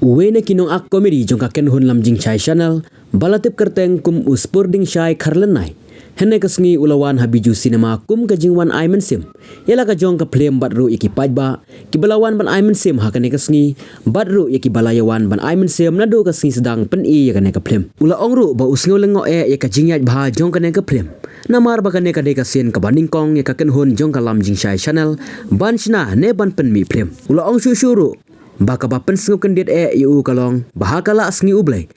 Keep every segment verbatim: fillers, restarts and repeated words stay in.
Uwei na ki nongak komedi jong ka kynhun Lam Jingshai Channel, ba la tip kyrteng kum u Spurding Shai Kharlynai, hynne ka sngi u la wan ha Bijou Cinema kum ka jingwan ai mynsiem ïa la ka jong ka phlim bad ruh ïa ki paidbah kiba la wan ban ai mynsiem ha kane ka sngi, bad ruh ïa kiba la ïa wan ban ai mynsiem naduh ka sngi sdang pyni ïa kane ka phlim. U la ong ruh ba u sngew lyngngoh eh ïa ka jingïaid bha jong kane ka phlim, namar ba kane ka dei ka sien kaba nyngkong ïa ka kynhun jong ka Lam Jingshai Channel ban shna ne ban pynmih phlim. U la ong shuh shuh ruh ba kaba pynsngew kyndit eh ïa u ka long ba ha ka la sngi U Blei,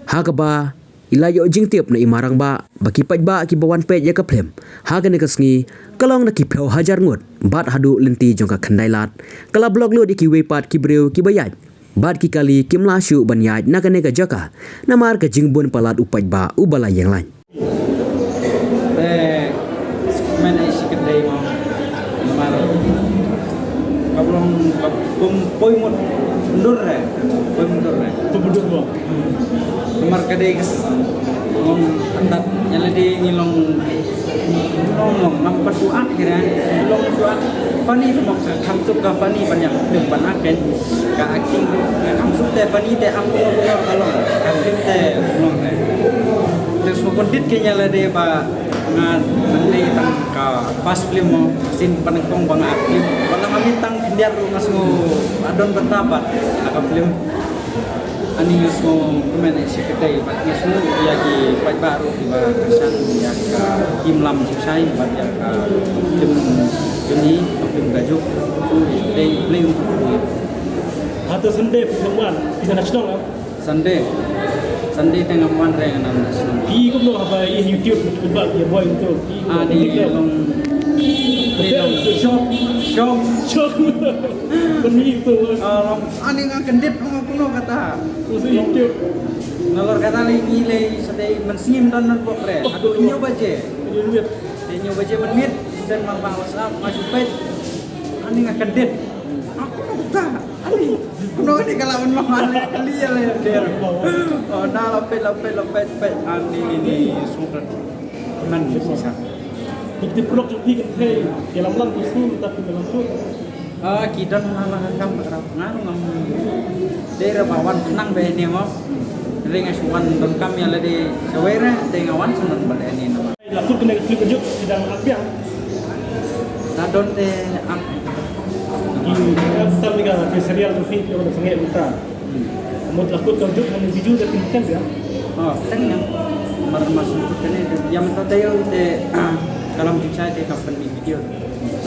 ha kaba i la ïoh jingtip na i mar rangbah ba ki paidbah kiba wan peit ïa ka phlim ha kane ka sngi ka long na ki phew hajar ngut, bad haduh lynti jong ka khyndai lad ka la block lut ïa kiwei pat ki briew kiba ïaid, bad ki kali kim lah shuh ban ïaid na kane ka jaka namar ka jingbun palat u paidbah uba la ïeng laiñ. Te, men ai shi kynthei mo. Namar ka long ka pum poi mut ndur re. Poi mut ndur re. Poi mut ndur mo. Namar ka dei ka s-, long atat ïa lade ngi long, long, long ngam pat u at ki re. Long u at funny mo, ka kham suk ka funny ban ïa ka film ban ak ken. Ka acting ka kham suk te funny te, am ko ko ka long. Ka film te long re. Te sngewbha kyndit kein ïa lade ba nga nang dei tang ka first film mo, sien ba nyngkong ba nga act film. Ba nga mih tang khyndiat ruh nga sngew adon bynta bad ha ka film. Ani nga sngew kmen ïa shi kynthei bad nga sngew ïa ki paidbah ruh kiba kyrshan ïa ka Team Lam Jingshai bad ïa ka film jong ngi, ka film Ka Juk. Dei, dei untuk Ha to Sunday phi wan, phi na shnong ah? Sunday. Sunday te ngam wan re, nga na shnong. Phi kumno haba ïa YouTube kumba ïa boy to. Phi Ah, ni kumno? Long, ni long shop, shop. Shop. Pynmih to. Ah, long, ani nga kyndit ong kumno kata. Kumno YouTube. Nalor kata lei ngi lei sa dei mynsngi don nan pok re. Haduh hynñiew baje. Hynñiew baje. Hynñiew baje mynmiet. Send mar ba WhatsApp, ma shu peit. Ani nga kyndit. Aku nak buka. Ani. Kuno ni kalau menmah mane kali ya le. Oh, na la peit, la peit, la peit, peit. Ani ni ni sukar. Nan ni sisa. Bukti pelok jong phi kan hei. Dalam lang tu sum tak dalam tu. Ah, ki don la la kam rap ngan ngam. Dei ra ba wan khnang ba ni mo. Ring as wan don kam ya la dei sawai ra, dei nga wan sunan ba ni nama. La kut kane ka clip juk ki dang ap biang. La don te ap. Ki ap tam ni ka serial tu fit lo na sange uta. Mut la kut ka juk kane video da pin kan ya. Oh, teng ya. Mar mas kut kane ya mata tayo te, ah, ka Lam Jingshai te ka pynmih video.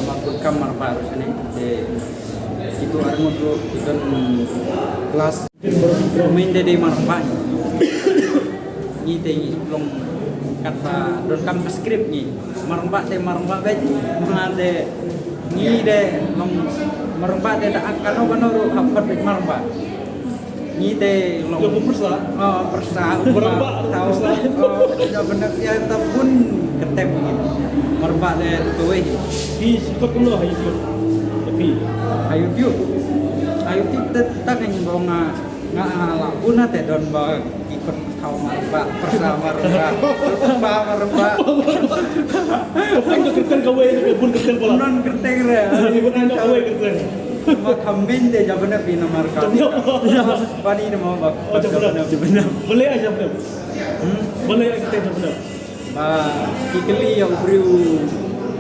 Mar kut kam mar ba ru sene te kitu arngut ru kitu class. Main de dei mar ba. Ngi te ngi long kat ba don kam ka script ngi. Mar ba te mar ba bej. Ma te ngi de long mar ba te da ak kano kano ru hap pat bej mar ba. Ngi te long. Lo pyrsa. Oh, pyrsa. Mar ba tau pyrsa. Oh, ya benar ya ta pun ketem ngi. Mar ba te tu wei. Phi sukut kuno ha YouTube. Tapi ha YouTube. Ha YouTube te ta ngi bong ah. Nga, ah, la bun te don ba ki kot thaw mar ba, pyrsa mar ba, ba mar ba. Kyrteng ka kyrteng kawei, bun kyrteng pala. Non kyrteng re. Ni bun ai no kawei kyrteng. Ma khamin de jabna pi na mar ka. Jabna. Pani na ma ba. Oh, jabna. Jabna. Boleh ai jabna. Hmm? Boleh ai kyrteng jabna. Ba ki kylli ïa u briew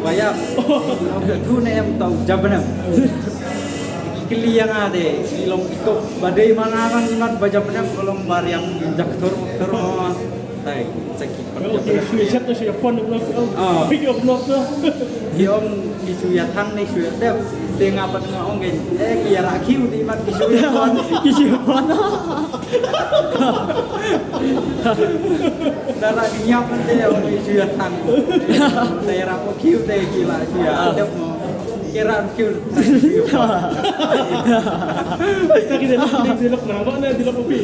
ba ïap. Ong ka tu ne em tau jabnam. Ki kylli ïa nga de, ki long ito ba dei ma nga ban ngat ba jabnam, ka long ba riam jak thor thor ma. Tai, sa ki pat. Ki shu ïa chat, shu ïa phone, blog. Ah. Pick up blog tu. Ki ong ki shu ïa thang ne shu ïa dep. Te nga pat nga ong gen. Eh, ki ïa rakhiu di mat ki shu ïa phone. Ki shu ïa phone. Dara ki ñap te o ki ju ya tang. Te ra ko kiu te ki la ju ya. Dep mo. Ki ra kiu. Ta ki de lok, ki de lok na ba na de lok pi.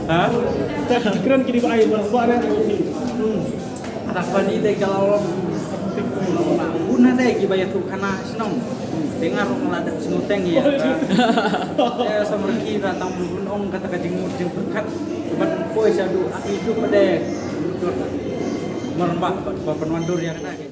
Ha? Ta ki kren ki di ba ai ba ba na de pi. Ada pani te kalau una te ki ba ya tu kana. Shnong. Te nga ruh nga la dep sngewteng ïa ka. Te sa merki ra tang bun ong kata ka jingmut jingpyrkhat. Ban poi sha duh ati tu pade. Mar ba ba pynwandur ïa kata ke.